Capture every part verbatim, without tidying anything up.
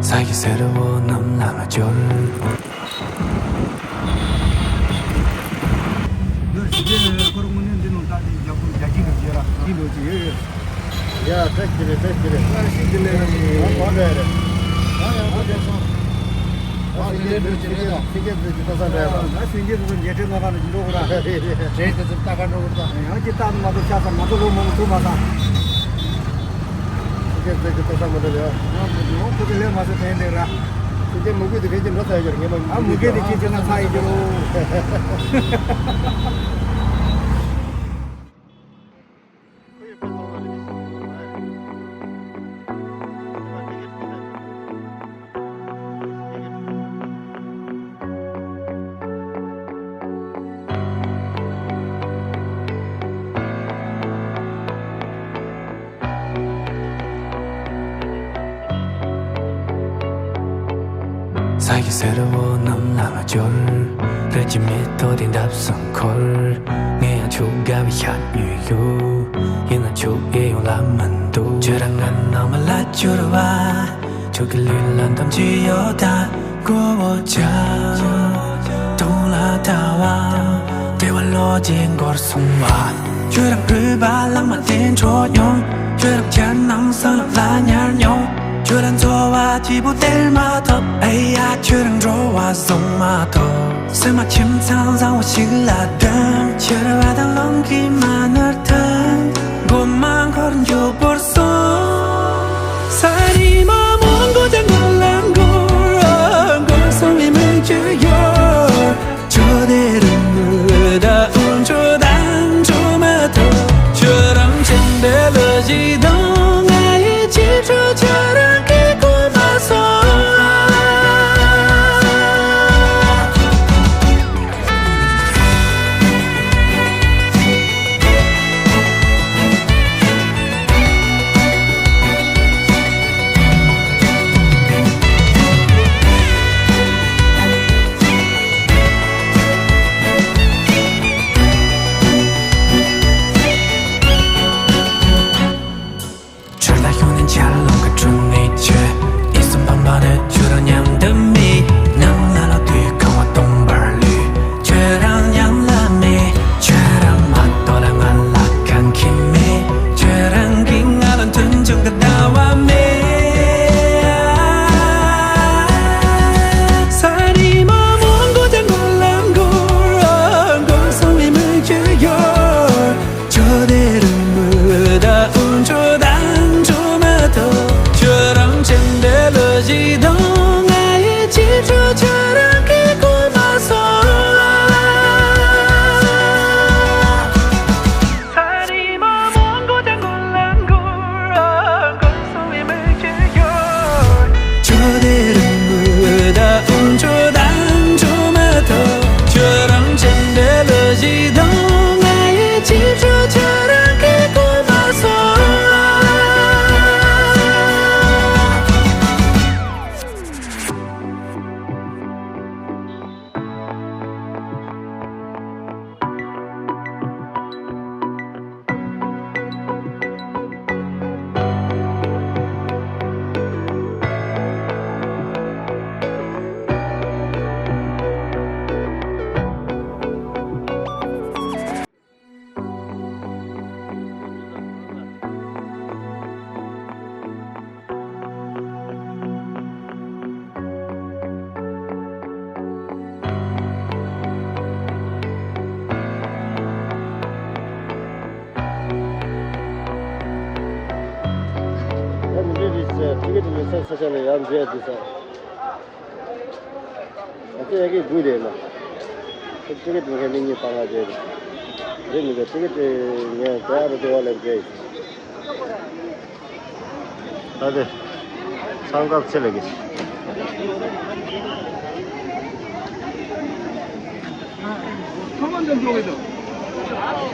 ས་ཡི་སེར་བོ་རྣམས་ལ་ང་འབྱོར། འདི་ཞི་བདེ་ཁོར་དངོས་གནས་འདི་ནང་ལྟ་དེ་རྒྱ་ཁོ་རྒྱ་ཁྱི་འདྲ་བྱས་ར་ཁྱི་འདྲ་བྱས་ཡོད་ཡོད། ཡ་བཀྲ་ཤིས་བདེ་ལེགས། བཀྲ་ཤིས་བདེ་ལེགས། ང་གོ་འདྲ་རེད། ང་ཡང་གོ་འདྲ་སོང་། ང་སེང་གེ་འདྲ་བྱས་ད་སེང་གེ་འདྲ་བྱས་ད་ས་འདྲ་ཡ། ང་སེང་གེ་འདྲ་ཉལ་ཁྲི་ནང་ལ་འགྲོ་གི་ར། རེད་རེད། དེ་ཚོ་ལྟ་ག་འགྲོ་གི་ར། ཡང་ཅི་ལྟ་མ་ཐུབ་ཆ་ཚང་ང་ཚོ་ལོ་མང་པོ་ཐུབ་མ་ཐག་ཁྱེད་ཚོས་ཀྱི་ཐོབ་ས་མ་འདྲ་ལ། ཡང་ཁོ་ཚོ་ལས་མ་ཟད་ཕན་འདྲ་ར། ཁྱེད་ཚོའི་མུ་གེ་དེ་ཕན་གྱི་འགྲོ་ཚར་ཡོད་ཀྱི་རེད། ངས་མ་ཨ་མུ་གེ་དེ་ཁྱེད་ཚོས་ན་ཚར་ཡོད་ཀྱི་རོ། ས་ཡི་སེར་བོ་རྣམས་ལ་ང་འབྱོར། རི་ཀྱི་མེ་ཏོག་དེ་འདབས་སུ་འཁོར། ངས་ཡང་ཁྱོད་དགའ་བའི་ཤ་ཉོས་ཡོད། ཡིན་ན་ཁྱོད་ཨེ་ཡོང་ལ་མི་འདུག་ཁྱོད་རང་ང་ནང་མ་ལ་འབྱོར་བ། ཁྱོད་ཀྱི་ལུས་ལ་འདམ་གྱི་ཡོད་ད། མགོ་བོ་ཆག་དུང་ལ་ལྟ་བ། བདེ་བ་ལོ་ཅིག་འགོར་སོང་བ། ཁྱོད་རང་རུས་པ་ལངས་མ་དེ་འཕྲོ་མྱོང་། ཁྱོད་རང་ཁྱེད་ནང་སང་ལ་ཉར་མྱོང་། ཁྱོད་རང་འཚོ་བ་སྐྱིད་པོ་སྟེར་མ་ཐུབ། ཨེ་ཡ་ཁྱོད་རང་འགྲོ་བ་བཟུང་མ་ཐུབ། སེམས་མ་ཁྱིམ་ཚང་བཟང་བོ་ཞིག་ལ་སྡོད། ཁྱོད་རང་བ་དང་རླུང་གིས་མ་ནོར་ཐུབ། མགོ་མ་འཁོར་མགྱོགས་པོར་སོང་། ས་རི་མ་མོ་མགོ་དང་མགོ་ལ་འགོར། འགོར་སོང་བའི་མིག་ཆུ་ཡོར། ཁྱོད་དེ་རུ་མི་ད་འུ་ཚོ་དང་འགྲོ་མ་ཐུབ། ཁྱོད་རང་ཆེན་པོའི་ལོ་ཞིག་དང་ང་ཡི་ཅི་འཕྲོ་ཁྱོད་རང་གི་གོ་མ་སོང་། ཁྱོད་ལ་ཡོང་ནས་འཇར་ལོང་གི་དྲུང་ནས་བྱོས། ཡིད་སུན་ཕམ་པ་དེ་ཁྱོད་རང་མཉམ་དུ་མེད། ནང་ལ་ལ་དུས་ཁང་བ་སྟོང་པར་ལུས། ཁྱོད་རང་མཉམ་ལ་མེད། ཁྱོད་རང་མ་གཏོགས་ལ་ང་ལ་གང་གི་མེད། ཁྱོད་རང་གིས་ང་ལ་མཐུན་འཇུག་གི་ཟླ་བ་མེད། ས་རི་མ་མོ་མགོ་དང་མགོ་ལ་འགོར། འགོར་སོང་བའི་མིག་ཆུ་ཡོར། ཁྱོད་དེ་རུ་མི་ད་འུ་ཚོ་དང་འགྲོ་མ་ཐུབ། ཁྱོད་རང་ཆེན་པོའི་ལོ་ཞིག་དང་ང་ཡི་ཅི་འཕྲོ་ཁྱོད་རང་གི་གོ་མ་སོང་། ས་རི་མ་མོ་མགོ་དང་མགོ་ལ་འགོར། འགོར་སོང་བའི་མིག་ཆུ་ཡོར། ཁྱོད་དེ་རུ་མི་ད་འུ་ཚོ་དང་འགྲོ་མ་ཐུབ། ཁྱོད་རང་ཆེན་པོའི་ལོ་ཞིག་དང་ང་ཡི་ཅི་འཕྲོ་ཁྱོད་རང་གི་གོ་མ་སོང་། ཡང་མི་འགྲོ་རེད་ཟེར། ཊི་ཀེ་ཊི་མེད་ས་ས་ཆ་ལ་ཡར་འཛུལ་ཡ་འདུག་ས། ང་ཚོ་ཡ་གི་དགུ་རེད་ལ། ཊི་ཀེ་ཊི་མེད་ཁན་མི་གཉིས་པང་ང་འཛུལ་རེད། འདི་མི་འདུག་ཊི་ཀེ་ཊི་ངས་དེ་ཨ་རུ་དེ་བ་ལ་འཛུལ་ཡ། ད་དེ་ཚང་སྐབས་ཚེ་ལ་གི་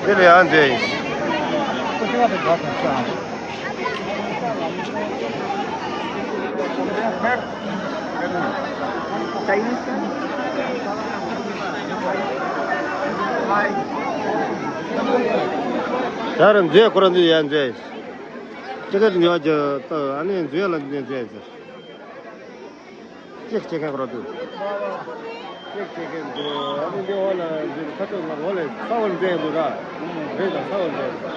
འདི་ལ་ཡང་འཛུལ་ཡིན། ཡར་འཛུལ་ཁོ་རང་འཛུལ་ཡར་འཛུལ། ཅི་ག་ཉོ་རྒྱུ་ལྟ་ཨ་ནི་འཛུལ་ལ་འཛུལ་ཟེར། ཅེག་བྱེད་མཁན་རོ་འདུག་ཅེག་བྱེད་མཁན་འདུག་ཨ་ནི་འདི་འོག་ལ་འདི་ཁ་ཐུག་ང་འོག་ལ་ས་འོག་ལ་འཛེགས་འདུག་ར། རེད་ད་ས་འོག་ལ་འཛེགས་འདུག་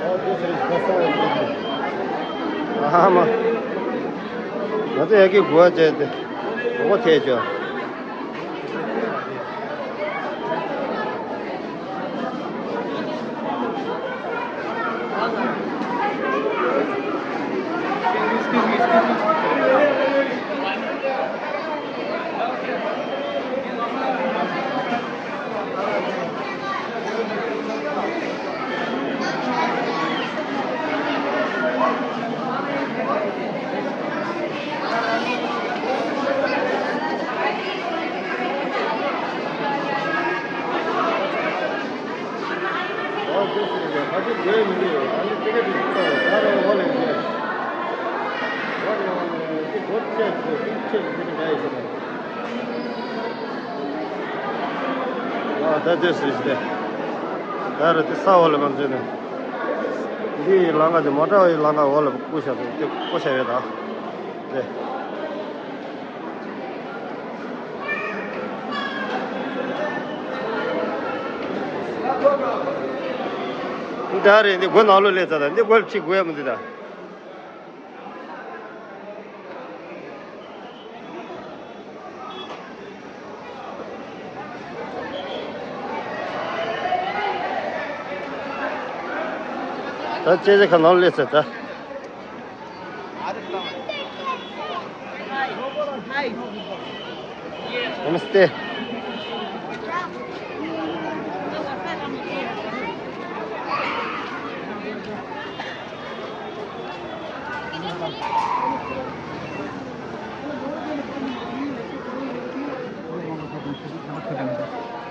ཨོ་འདི་ཟེར་ས་འོག་ལ་འཛེགས་འདུག་ཨ་མ། ང་ཚོ་ཡ་གི་གོ་བ་བྱས་ཏེ་གོ་བ་ཐེབས་བྱོས། ཨ་ད་དེ་སུ་ཞིག་དེ། ད་རེད་དེ་ས་འོག་ལ་མ་འཛུལ་ནས། འདི་ཡི་ལམ་ཁ་དེ་མོ་ཊ་ཡི་ལམ་ཁ་འོག་ལ་བཀོད་བཞག་འདུག་དེ་བཀོད་བཞག་ཡོད་ད། དེ། འདི་ད་རེད་འདི་སྒོ་ནང་ལོགས་སླེབས་ཚར་ད་འདི་སྒོ་ལ་ཁྲིད་དགོས་ཡ་མི་འདུག་ད། ད་ཅེ་ཅེ་ཁ་ནང་སླེབས་ཚར་ད། Namaste.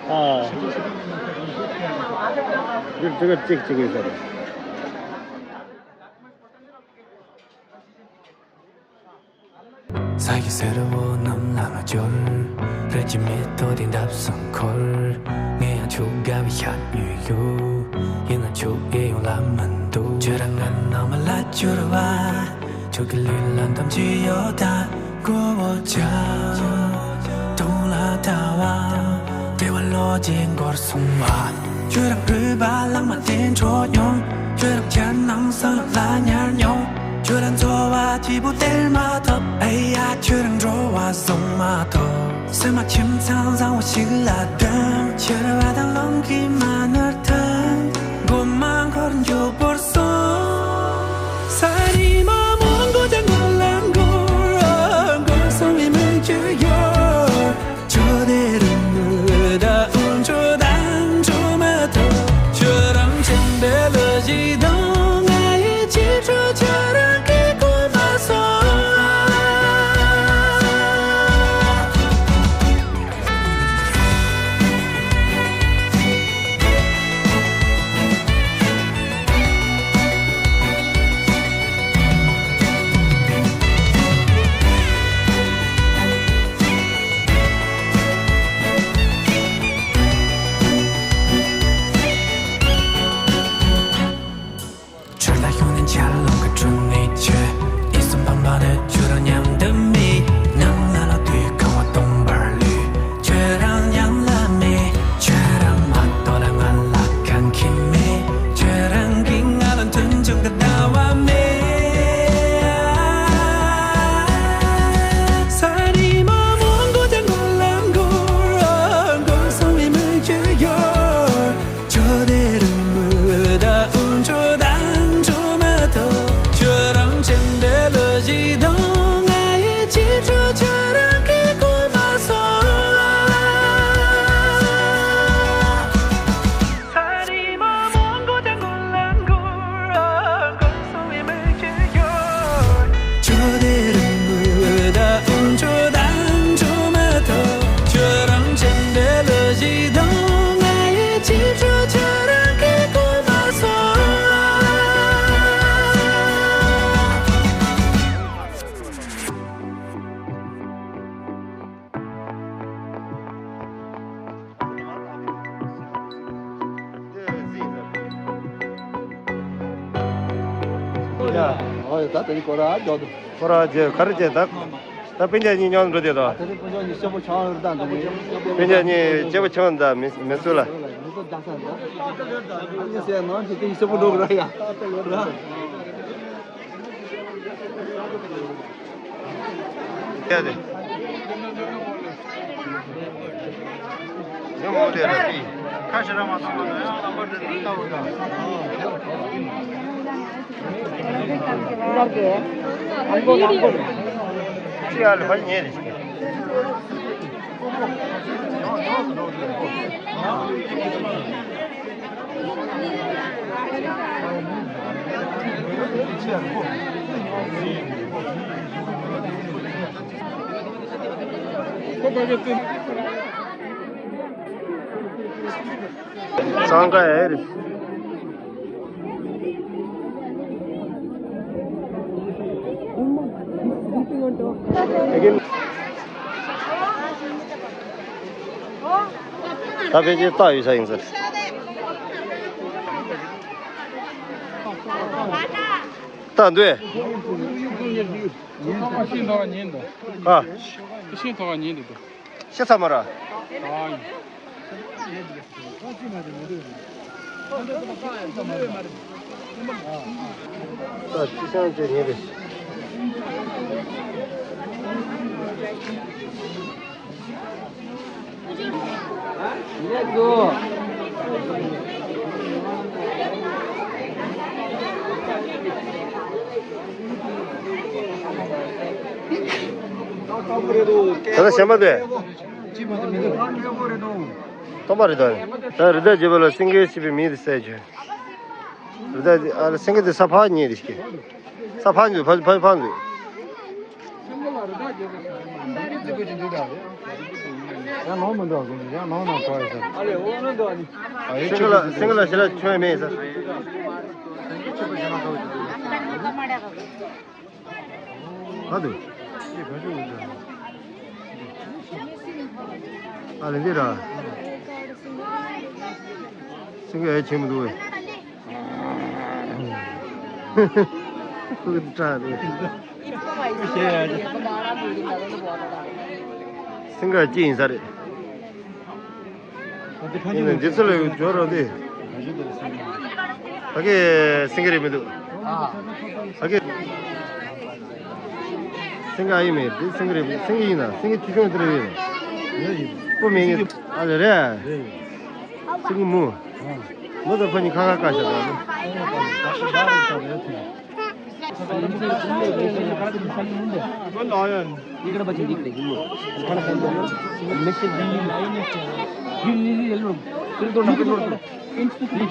ཨ། འདིར་དེ་གར་གཅིག་གཅིག་ཡོད་ས་རེད། ས་གཞི་སེར་པོ་རྣམས་ལ་ང་འབྱོར། རི་ཆུ་མེ་ཏོག་དེ་འདབས་སུ་འཁོར། ངས་ཡང་ཁྱོད་དགའ་བའི་ཤ་ཉོས་ཡོད། ཡིན་ན་ཁྱོད་ཨེ་ཡོང་ལ་མི་འདུག་ཁྱོད་རང་ང་ནང་མ་ལ་འབྱོར་བ། ཁྱོད་ཀྱི་ལུས་ལ་འདམ་གྱི་ཡོད་ད། མགོ་བོ་ཆག་དུང་ལ་ལྟ་བ། བདེ་བ་ལོ་ཆེན་འགོར་སོང་བ། ཁྱོད་རང་རུས་པ་ལངས་མ་བསྟན་འཕྲོ་མྱོང་། ཁྱོད་རང་ཁྱེད་ནང་ས་ལ་ཉར་མྱོང་། ཁྱོད་རང་འཚོ་བ་སྐྱིད་པོ་སྟེར་མ་ཐུབ། ཨེ་ཡ་ཁྱོད་རང་འགྲོ་བ་བཟུང་མ་ཐུབ། སེམས་མ་ཁྱིམ་ཚང་བཟང་བོ་ཞིག་ལ་སྡོད། ཁྱོད་རང་བ་དང་རླུང་གིས་མ་ནོར་ཐལ། མགོ་མ་འཁོར་མགྱོགས་པོར་སོང་། ས་རི་མ་མོ་མགོ་དང་མགོ་ལ་འགོར། མགོ་སོང་བའི་མིག་ཆུ་ཡོད། ཁྱོད་དེ་རིང་ནི་ད་འུ་ཚོ་དང་འགྲོ་མ་ཐུབ། ཁྱོད་རང་ཆེན་པོའི་ལོ་རྒྱུས་དང་ང་ཡི་ཅི་འཕྲོ་ཁྱོད་རང་གིས་གོ་མ་སོང་། ཡ། ཨོ་ད་དེ་ནི་ཁོ་ར་འཇོག་དུ། ཁོ་ར་རྗེ་ག་རེ་བྱས་ད། ད་སྤུན་ཀྱག་གཉིས་མཉམ་འགྲོ་དེ་དང་། ད་དེ་ནི་སྤུན་ཀྱག་གཉིས་གཅེན་པོ་ཆང་རེ་ད་འདུག་སྤུན་ཀྱག་གཉིས་གཅེན་པོ་ཆང་ད་མི་མི་སུ་ལ། མི་སུ་རྒྱག་ས་ད། ཨ་ནི་སེ་ནང་གི་དེ་གཅེན་པོ་འགྲོ་གི་ར་ཡ། ཡ་དེ། ཉོན་མོངས་དེ་ལ་ཕྱི། ཁ་ཞེ་དྲག་མ་གཏོང་བ་ན་ཡང་རྣམ་པར་དེ་ལྟ་བུ་དང་། ཅི་ཡ་ལ་ཕ་ཉེ་རེ་ཞིག་སང་ག་ཨེ་རེད། ད་ཕལ་ཆེར་རྟགས་ཡོད་ས་ཡིན་ཟེར། རྟགས་འདུག་ཨེ། ཤིང་ཐོག་ཉིན་འདུག་ཨ། ཤིང་ཐོག་ཉིན་འདུག་ཤི་ཚ་མ་ར། ཨ། ད་ཅི་སང་ཅི་ཉིན་རེད། ད་ལྟ་གཞན་པ་དེ། སྟོང་པ་རེད་ད། ད་རི་དྭགས་བྱེད་པ་ལ་སེང་གེ་བྱེད་པའི་མི་དེ་བསད་བྱོས། རི་དྭགས་ཨ་ལ་སེང་གེ་དེ་ས་ཕག་ཉིད་རེད་ཤག་ས་ཕག་འདུག་ཕ་ཕ་ཕག་འདུག་ཡང་ནང་མི་འགྲོ་གི་ཡང་ནང་ནང་གོ་ཡ་ཟེར། སེང་གེ་ལ་སེང་གེ་ལ་ཞེ་དྲག་ཁྱོན་མེད་ཟེར། ག་དུ། ཨ་ལེ་འདི་ར། སེང་གེ་ཨེ་ཆེན་མོ་འདུག་བས། ཁུ་ཀྲ་རེད། སེང་གེ་ཅི་ཡིན་ས་རེད། ཡིན་ན་འདི་ཚོ་ལ་འབྱོར་རོགས་དེ། ཕ་གི་སེང་གེ་རེད་མི་འདུག་ཕ་གི་སེང་གེ་ཨ་ཡིན་མེད་འདི་སེང་གེ་རེད་སེང་གེ་ཡིན་ན་སེང་གེ་ཆུ་ཆུང་དེ་རེད། སྤུ་མེད་ངེས་ཨ་ལེ་རེད། སེང་གེ་མུ། མུ་ད་ཕ་ནི་ཁ་ཁ་ཀ་ཤ་ད།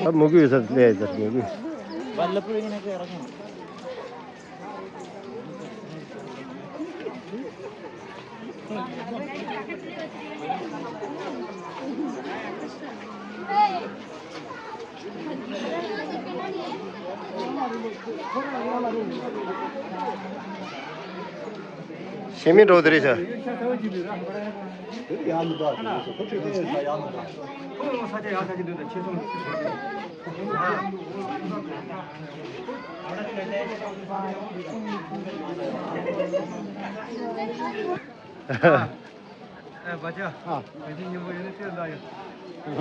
ད་མུ་གུ་ཡོད་ས་ལས་ཟེར་མུ་གུ། ཞེ་མི་འགྲོ་དེ་རེད་ཤག་ཨ། ཨ། བ་ཅ། ཨ། བ་ཅ་སྙིང་པོ་ཡོད་ན་ཁྱོད་ལ་ཡོད། ཨ།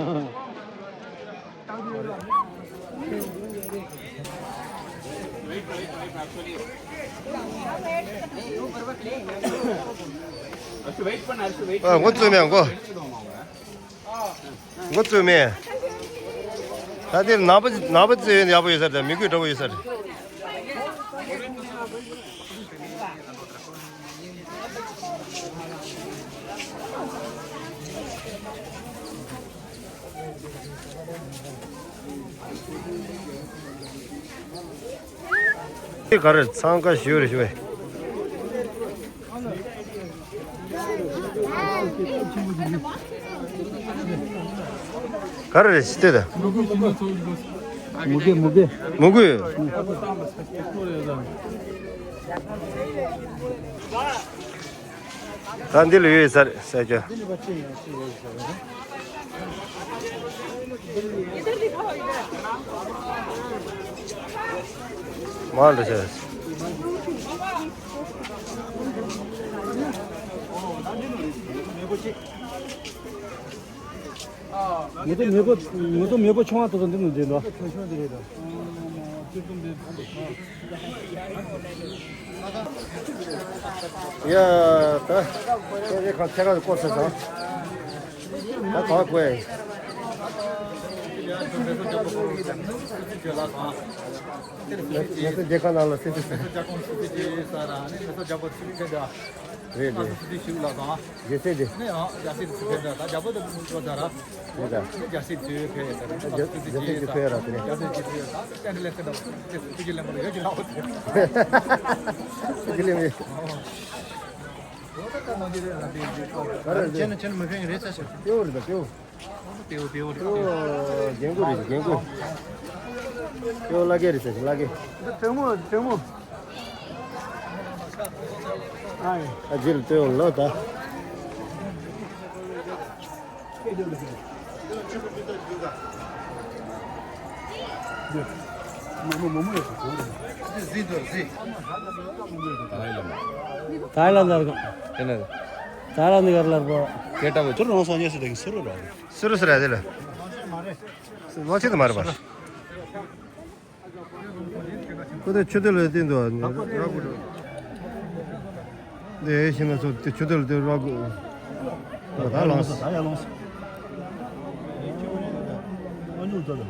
ངོ་བཙུགས་མེད་ངོ་། ངོ་བཙུགས་མེད། ད་དེར་ནག་པོ་ནག་པོ་བཙུགས་ཡོད་ཡག་པོ་ཡོད་ས་རེད་མི་དགོས་འདྲ་པོ་ཡོད་ས་རེད། དེ་ག་རེ་འཚང་ཁ་ཞུ་རེ་ཞུ་བས། ག་རེ་རེད་ཞི་བདེ་ད། མུ་གེ་མུ་གེ། མུ་གེ། ད་འདི་ལ་ཡོད་ས་རེད་ས་ཆ། འདི་ལ་ཡོད་ས་རེད། མང་འགྲོ་ཤག་ངོ་ཏོ་མེས་པོ། ངོ་ཏོ་མེས་པོ་ཆུང་བ་དེ་ཚོ་འདི་ནས་འདྲེན་འདུག་ཡ་ད། ཁྱེད་ཚོའི་ཁ་ཚད་ཁ་བསྐོར་ཚར་སོང་། ད་གང་དགོས། ངས་ཚོ་སྡེ་ཁག་ནང་ལ་སེམས་ཤུགས། རེད་རེད། རྒྱལ་སྲས་དེ། རེད་ད། རྒྱལ་སྲས་དེ་ཚུར་ཕེབས་ད་ད་རྒྱལ་པོ་དེ་མི་འགྲོ་ད་ར། རེད་ད། རྒྱལ་སྲས་དེ་ཚུར་ཕེབས་ད་ར། རྒྱལ་རྒྱལ་སྲས་དེ་ཕེབས་ར་དེ་རེད། རྒྱལ་སྲས་དེ་ཚུར་ད་སེམས་ཁྲལ་ལས་སེམས་ད་ཚུར་གྱི་ལས་མ་རེད་ཡོད་ཀྱི་ལ་འོ་དེ། ཚུར་གྱི་ལས་མེད། ད་ར་ཅན་ཅན་མི་ཕན་རེད་ས་ཞིག་སྐྱེ་བོ་རེད་ད་སྐྱེ་བོ། སྐྱེ་བོ་སྐྱེ་བོ་རེད། སྐྱེ་བོ་རྒན་རྒོན་རེད་སྐྱེ་བོ། སྐྱེ་བོ་བླ་རྒན་རེད་ས་ཞིག་བླ་རྒན། འདི་དྲེད་མོ་དྲེད་མོ། ཨ་ཡེ། ཨ་ཇིར་ལྟོས་ལོ་ད། ཐའི་ལན་ད་ར་གང་། ཐའི་ལན་ག་ར་ལར་པོ། སྐད་གྲགས་པའི་ཚུར་རང་སོང་ཉེ་སི་དེ་གི་སུ་རུ་ར། སུ་རུ་སུ་ར་དེ་ལ། ལོ་ཆེ་དུ་མ་རེད་པ། ཁོ་དེ་ཆུ་དེ་ལ་བསྟན་འདུག་ཨ་ནི་ར་གུ་རུ། དེ་ཤི་ན་ཚོ་དེ་ཆུ་དེ་ལ་དེ་ར་གུ། ད་ལོངས་སོ་ད་ཡ་ལོངས་སོ། ཨ་ཉུ་ཙ་ད།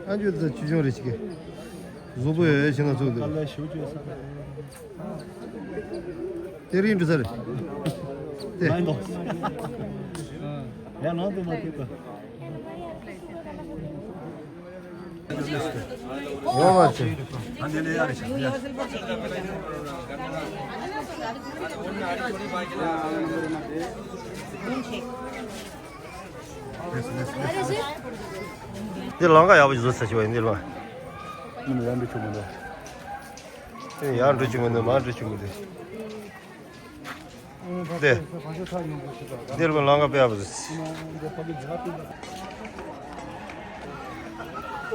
ཨ་ཉུ་ཙ་ཆུ་ཆུང་རེ་ཞིག་གི། གཟུགས་པོ་ཡ་ཤི་ན་ཚོ་དེ། ད་ལ་ཤུ་ཅུ་ས། དེ་རིང་འདྲི་ས་རེད། དེ། མ་ཡིན་ནོ། ཡ་ནང་དུ་མ་ཐུག་ག་ཡོང་བ་ཆེ། འདི་ལང་ཀ་ཡག་པོ་ཞིག་བཟོ་ཚར་ཞིག་བ་ཡིན་འདི་ལ། ཡང་འགྲོ་ཆུང་མི་འདུག་མ་འགྲོ་ཆུང་མི་འདུག་འདི། འདིར་མི་ལང་ཀ་པེ་ཨ་བཟོ།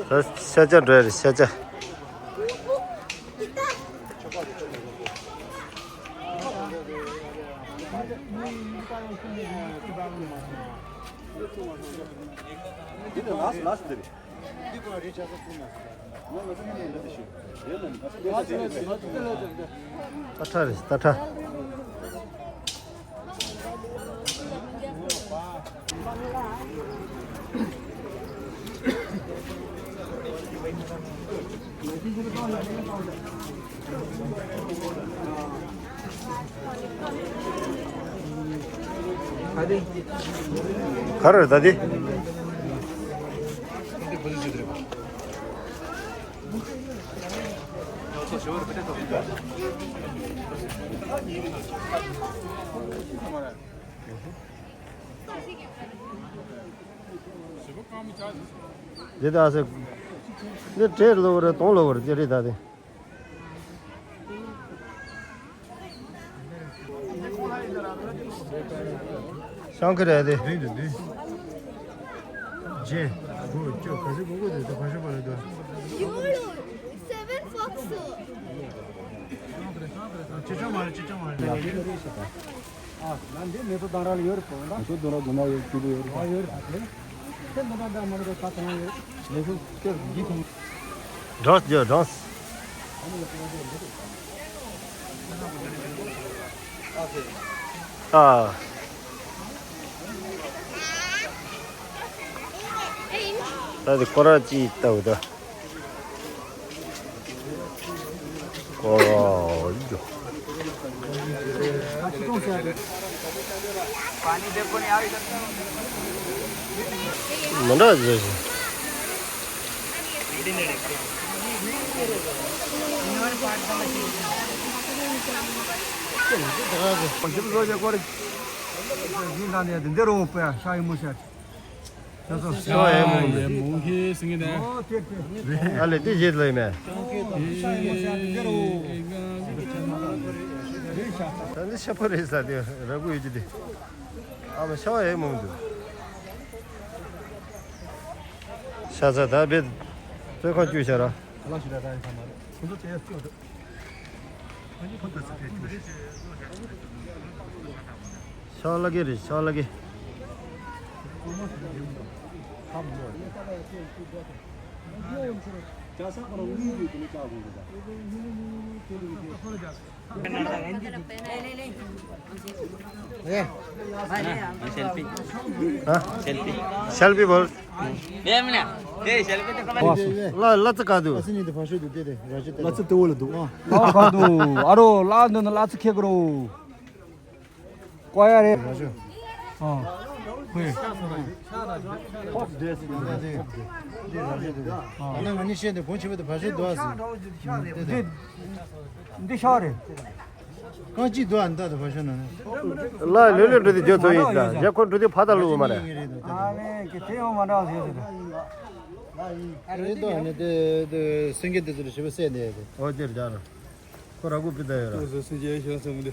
ད་ཤ་ཆ་འགྲོ་ཡ་རེད་ཤ་ཆ། ད་ཁྲ་རེད་ད་ཁྲ། ག་རེ་རེད་ད་འདི། འདི་ད་ཟེར། འདི་བྲེ་ལོ་རེད་དོང་ལོ་རེད་དེ་རེད་ད་དེ། ཤང་ཁི་རེད་དེ། འདི་འདི་འདི། ཇེ། དགུ་བཅུ་ག་ཚོད་གོ་གོ་དེ་ཚོ་ག་ཤོད་པ་རེད་དོ། ཡོ་ཡོ། སེ་ཝེན་ཕོག་སི། ཅི་ཅང་མ་རེད་ཅི་ཅང་མ་རེད། ཨ། ང་འདི་མེ་ཏོག་དང་ར་ལ་ཡོད་རེད་པོ་ད། མེ་ཏོག་དང་ར་དགོས་ན་ཡོད་ཀྱི་ཡོད་རེད། ཨ་ཡོད་རེད་པ་དེ། ཁྱེད་མེ་ཏོག་དང་མ་རེད་པ་ད་ཡོད། མེ་ཏོག་ཁྱེད་འདི་ཐོང་། སྦྲང་རྒྱུ་སྦྲང་། ཨ། ད་དེ་ཀོ་ར་ཅི་ལྟ་བུ་ད། ཀོ་ར་ཡོ། མི་འདྲ་ཟེར་ཞིང་། ཞིབ་བཟོ་བྱེད་སྐོར། ཡིན་ད་ནས་འདི་འདི་རུ་ཤ་ཡི་མོ་ཤ། ཤ་ཡི་མོ་ཧེ་ཟིན་གི་ནས། ཨ་ལེ་དེ་བཞེས་ལོས་མེད། ད་འདི་ཤ་ཕོ་རེད་ས་དེ་ར་གུ་ཡོད་ཀྱི་དེ། ཨ་མ་ཤ་ཡི་མོ་འདུག་ཤ་ཚ་ད་བེད། བཙོན་ཁང་བཅུག་བྱ་ར། ལ་ཞིག་ལ་ར་ཡི་ས་མ་རེད། ཁོ་ཚོ་ཅེས་སྐྱོ་འདུག་ཁོ་ཚོ་ཚེ་སྐྱོ་ཤོག་ལ་གི་རེད། ཤོག་ལ་གི། सेल्फी। हाँ? Selfie. Selfie बोल। ला, ला, च का दू। ला, च ते बोल दू। ला, का दू। अरो, ला, दो, ला, च के करो। कोया रे। हाँ। ང་གཉིས་བཤད་དེ་བོན་ཆེ་བོ་དེ་བ་ཤོད་འདུག་ཨ་ཟེར། འདི་འདི་ཤོག་རེད། རྐང་གཅིག་འདུག་ཨ་ནི་ད་དེ་བ་ཤོད་ན་ནི། ལ་ལོས་ལོས་འགྲོ་དེ་བརྗོད་ཐུབ་ཡིན་ད་རྒྱ་ཁོ་འགྲོ་དེ་ཕ་ད་ལུ་མ་རེད། ཨ་ལེ་གི་དེ་ཡང་མ་འདྲ་བ་ཟེར་ཟེར། རེད་དོ་ཨ་ནི་དེ་དེ་སེང་གེ་དེ་ཚོ་ལ་ཞེ་པོ་བསད་ནས་དེ། ཨོ་དེར་རྒྱ་ར། ཁོ་ར་གུ་པི་ད་ཡོད་ར། ཁོ་ཚོ་སེང་གེ་ཤོད་སེང་གེ།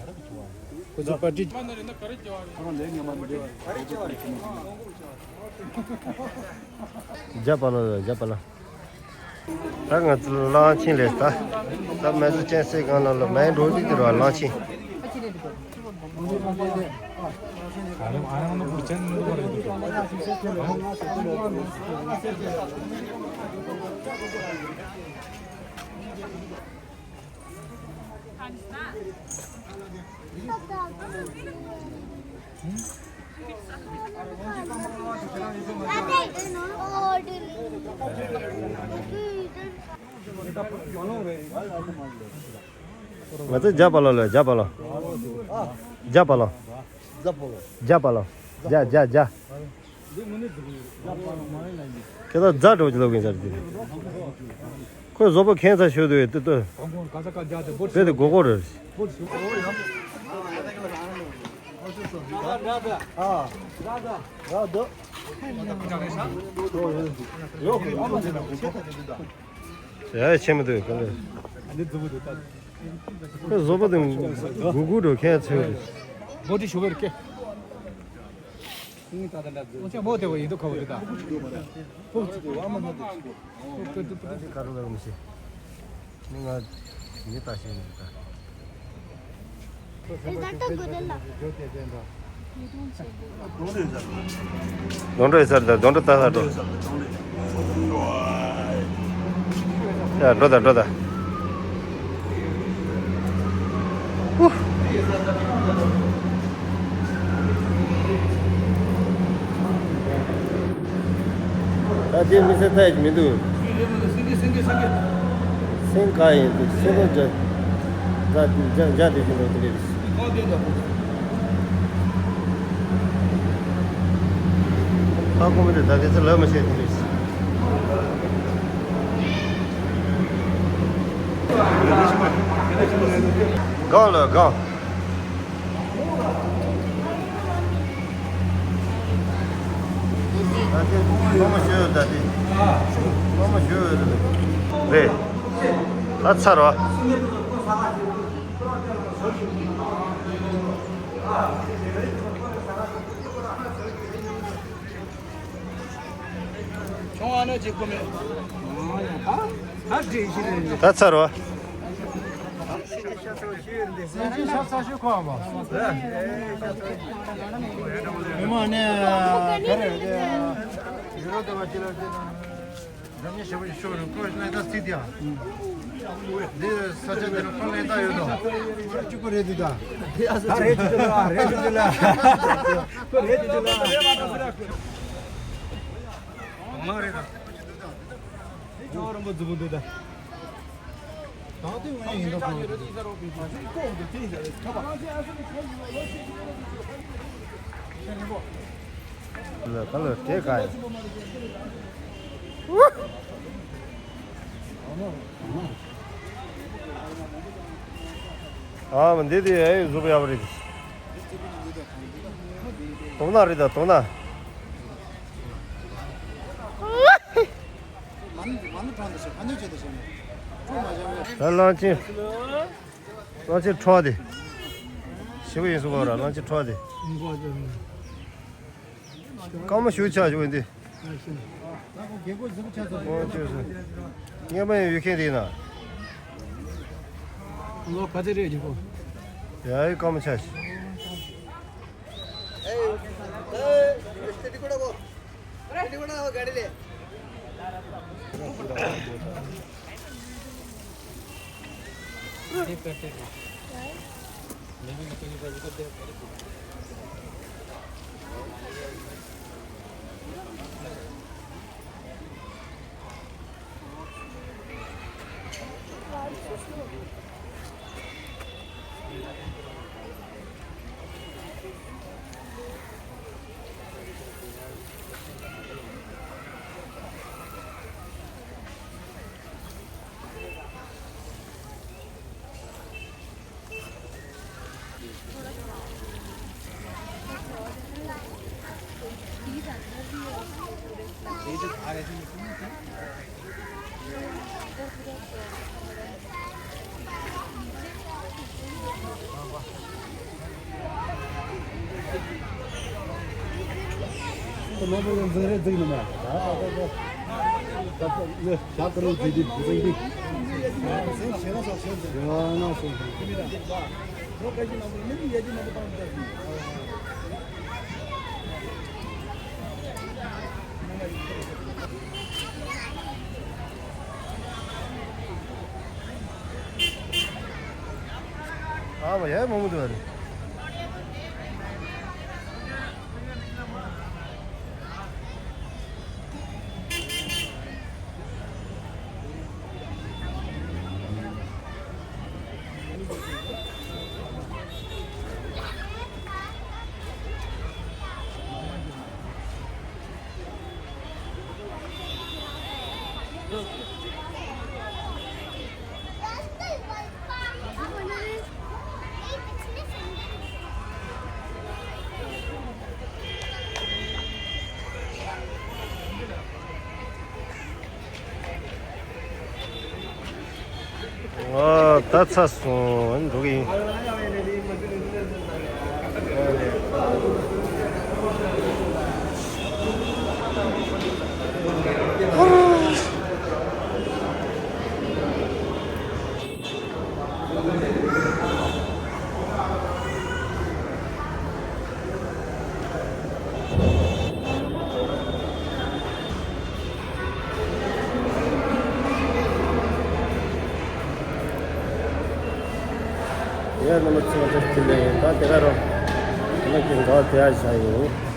ཁོ་ཚོ་པར་ཏི། རྒྱ་པ་ལོ་རྒྱ་པ་ལོ། ད་ང་ཚོ་གླང་ཆེན་ལས་ད། ད་མེ་ཚོ་ཅན་སེ་གང་ལ་ལོ་མེ་འགྲོ་དུས་དེ་ར་གླང་ཆེན། ང་ཚོ་རྒྱ་པ་ལོ་ལ་རྒྱ་པ་ལོ། རྒྱ་པ་ལོ། རྒྱ་པ་ལོ། རྒྱ་རྒྱ་རྒྱ། ཁྱེད་ཚོ་རྫ་འགྲོ་གི་ལོག་གིན་ཟེར་གི། ཁོས་བཟོ་པོ་ཁྱེད་ཚ་ཤོད་དུ་ཡོད་དུ་དུ། དཔེ་དེ་གོ་གོ་རེད། ཡ་ཆེ་མི་འདུག་ག་ལེ། ཁོས་བཟོ་པོ་དེ་གུ་གུ་འགྲོ་ཁྱེད་ཚོས་རེད། འགྲོ་འདི་ཞུ་བར་སྐད། ཨོ་ཅག་མོ་དེ་བ་ཡིན་དུ་ཁ་བ་རི་ད། ཨ་ནི་ག་རུ་ལ་མི་ཤེས། མི་ང་མི་ལྟ་ཤེས་མི་ལྟ། དོན་འགྲོ་ཡི་སར་ད་དོན་འགྲོ་ལྟ་ས་འགྲོ། ཡ་འགྲོ་ད་འགྲོ་ད། ཧུ། ད་དེ་མི་ཚེ་ཐད་ཀྱི་མི་འདུག་སེང་ག་ཡིན་འདུག་སེང་ག་འཇའ་འཇའ་འཇའ་དེ་བཞིན་འགྲོ་དེ་རེད། ཧ་གོ་མི་འདུག་ད་དེ་ཚོ་ལབ་མི་ཤེས་དེ་རེད། གང་ལ་གང་། ད་དེ་སློབ་མ་ཞུ་ཡོད་ད་དེ། སློབ་མ་ཞུ་ཡོད་རེད། རེད། ད་ཚར་བ། ཆུང་བ་ནི་གཅིག་པུ་མེད། ད་ཚར་བ། སེམས་ཅན་ཤ་ཚ་ཤུ་ཁོ་བ། མི་མང་ནས་ག་རེ་ཡུ་རོ་ཏོ་བ་ཅི་ལ་ཅི་ལ། འཛམ་གླིང་ཞེ་པོ་ཞིག་ཤོར་རུང་ཁོ་ནས་ད་སྲིད་དེ་ཡ། འདི་ས་ཆ་འདི་ལ་ཁོ་ལས་ད་ཡོད་དོ། གཅིག་པུ་རེད་འདི་ད། ད་རེད་འདི་ལ་རེད་འདི་ལ། ཁོ་རེད་འདི་ལ། གང་མ་རེད་ད། ཅོག་རིན་པོ་རྫི་པོ་འདུག་ད། ད་དེ་ངས་ཡིན་ད་ཁོ། ལ་ཁ་ལ་དེ་ག་ཡིན། ཨ་མ་འདི་དེ་ཨེ་བཟོ་པ་ཡག་པོ་རེད། དོང་ནག་རེད་ད་དོང་ནག་ད་གླང་ཆེན། གླང་ཆེན་ཁྲོ་དེ། ཞེ་པོ་ཡིན་སོང་བ་ར་གླང་ཆེན་ཁྲོ་དེ། སྐར་མ་ཞུ་ཆ་ཞུ་འདི། ཨོ་ཅོས་སོང་། སྔོན་མ་ཡང་ཡོད་མཁན་དེ་ཡིན་ན། ལོ་ག་ཚོད་རེད་རྒྱུག་གོ། ཡ་ཡི་སྐར་མ་ཆ་ཞིག་ཨ་མ་ཡ་མང་པོ་འདུག་ཨ་ནི། ཨ་ད་ཚར་སོང་། འགྲོ་གི་ཡིན། ཡ་རྣམ་པ་ཚོ་ལ་བཀྲ་ཤིས་བདེ་ལེགས། ད་དེ་ག་རང་ང་གི་འགའ་དེ་ཡ་བཞག་ཡིན།